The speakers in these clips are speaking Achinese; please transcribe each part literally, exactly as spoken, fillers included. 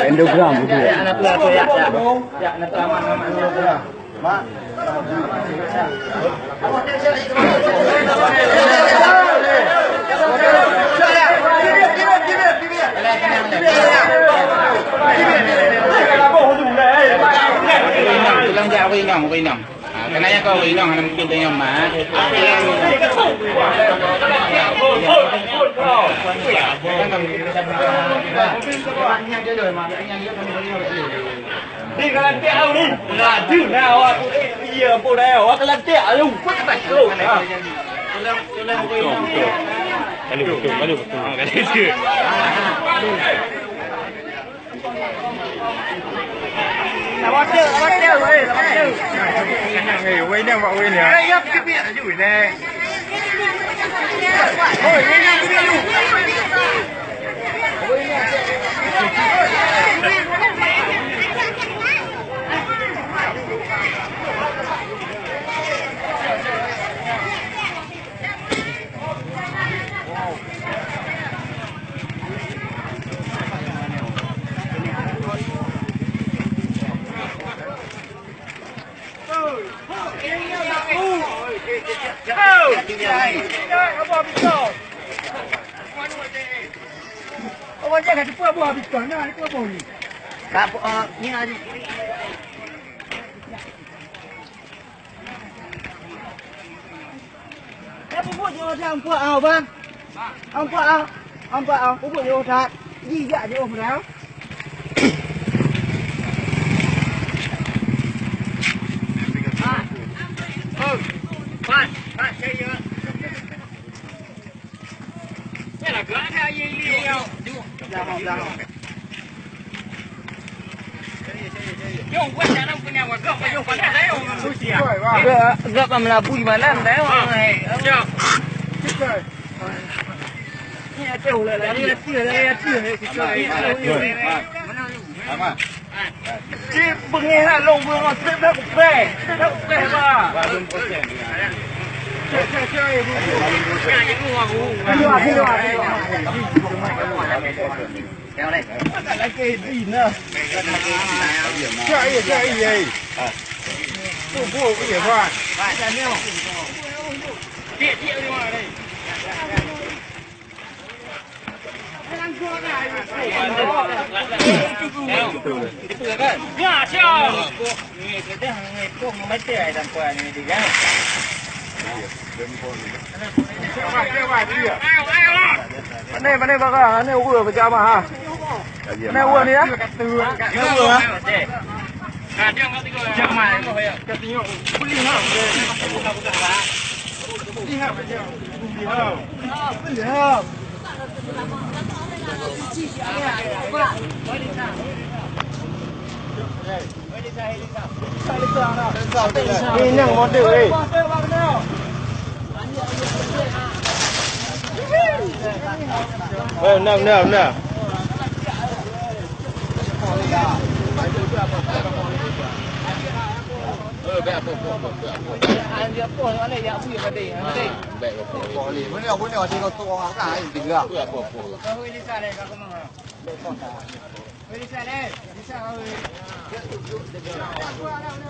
Endogram. Tulang jak, ureueng inong, ureueng inong. Ah, keunan nyang ka ureueng inong, hana mungken ureueng inong mak. Di kalantik au ni. Laju na awak tu, eh, iya, ampun dah. Awak kalantik, alu. Kuat tak, alu. Ha. Alu, betul, alu, betul. Ha, kata dia. Awak tu, awak tu, eh, awak tu. Eh, wei ni, awak wei ni, ah. Eh, ya, pergi, pergi laju, eh. Ka, eh, ni hari. Ka peubuet jih that, Teungku, ah, Bang. Teungku, ah, Teungku, ah, peubuet jih that. Jijak jih, Bang. Gop, gop meulabu di malam dah. Ni ada ulah lagi. Cit beungéh that lôn beungoh trép that kupreh. That kupreh ba. Pandai, pandai, baka. Pandai ureueng keu jamaah, ha. Pandai ureueng ni, ya. Inong model, eh. Eh, na, na, na.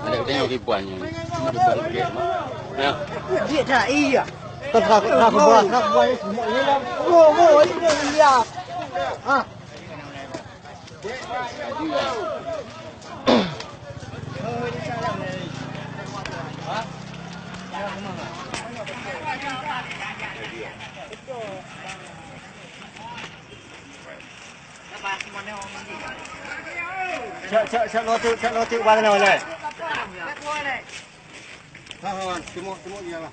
Ada tengok ribuan ni. Ya. Dia tak iya. Kau tak, tak buat, tak buat semua ni lah. Oh, oh, ini dia. Ha. Cak, cak, cak, lote, cak, lote, bang, na, le. Ha, ha, cuma, cuma dia lah.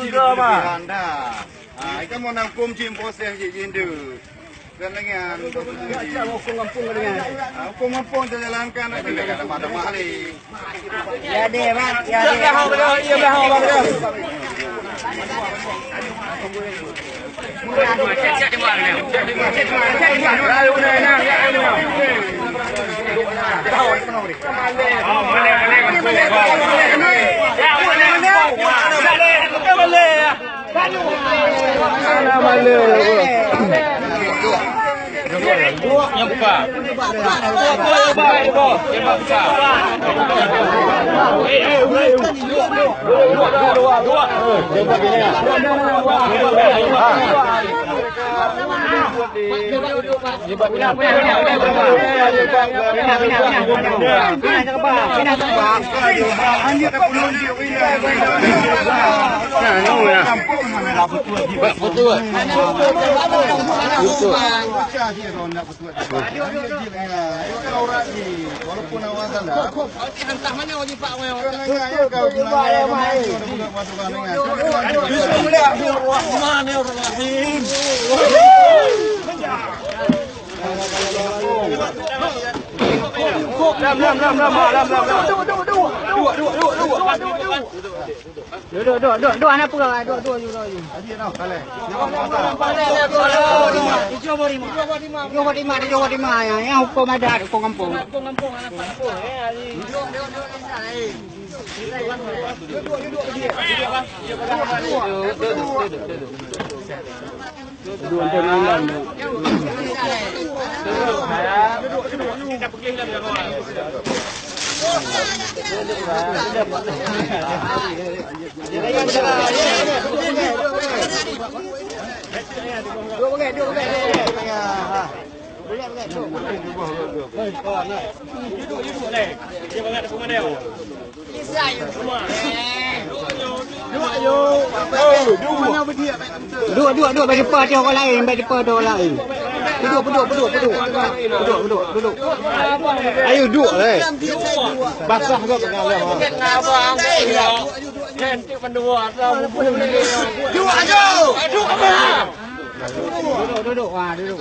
Beugoe, Bang. Ah, itu mau nangkum cik proses cik jindu. Dan dengan hukum kampung dengan. Ah, hukum kampung dijalankan. Ada pada mari. Ya deh, Bang. Ya deh. Duduk, duduk, duduk, duduk, hana peugah, duduk, duduk, duduk, duduk. Tujuh puluh lima, tujuh puluh lima, tujuh puluh lima, ya, ya, hukum adat, hukum kampung. Duek, duek, duek, bagi pa teuh orang lain, bagi pa teuh orang lain. Duduk, duduk, duduk, duduk. Duduk, duduk, duduk. Ayo duduk, eh. Basah ke tengah lah. Duduk, duduk. Duduk, duduk. Ha, duduk.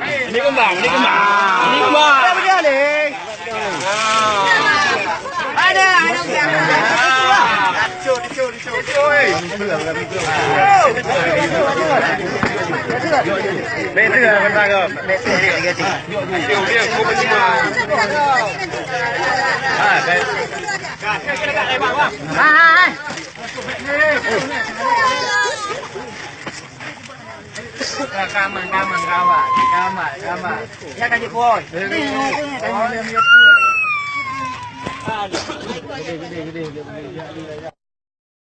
Ini kembang, ini kembang. Ini kembang. Ada, ada. Kamar, kamar, kamar, kamar, kamar. Ya kan, Boy?